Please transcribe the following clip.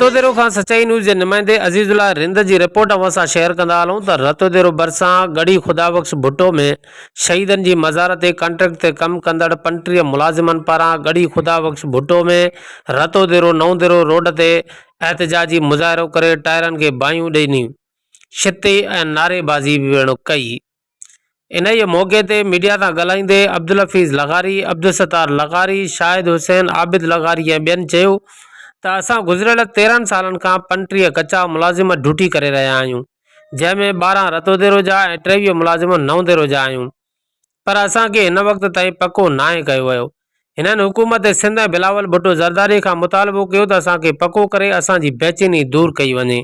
رتوديرو کان سچائي نيوز جي نمائندي عزيز الله رند جي رپورٽ اوهان سان شيئر ڪندا هلون ته رتوديرو ڀرسان ڳڙهي خدا بخش ڀٽو ۾ شهيدن جي مزار تي ڪانٽريڪٽ تي ڪم ڪندڙ 35 ملازمن پاران ڳڙهي خدا بخش ڀٽو ۾ رتوديرو نئون ديرو روڊ تي احتجاجي مظاهرو ڪري ٽائرن کي باهيون ڏنيون ڇتي ۽ نعريبازي پڻ ڪئي. انهيء موقعي تي ميڊيا سان ڳالهائيندي عبدالحفيظ لغاري، عبدالستار لغاري، شاهد حسين، عابد لغاري ۽ ٻين چيو ته اسان گذريل 13 سالن کان 35 ڪچا ملازم ڊيوٽي ڪري رهيا آهيون جنهن ۾ 12 رتوديرو جا ۽ 23 ملازم نئون ديرو جا آهيون پر اسان کي هن وقت تائين پڪو ناهي ڪيو ويو. هنن حڪومت سنڌ ۽ بلاول ڀٽو زرداري کان مطالبو ڪيو ته اسان کي پڪو ڪري اسان جي بيچيني دور ڪئي وڃي.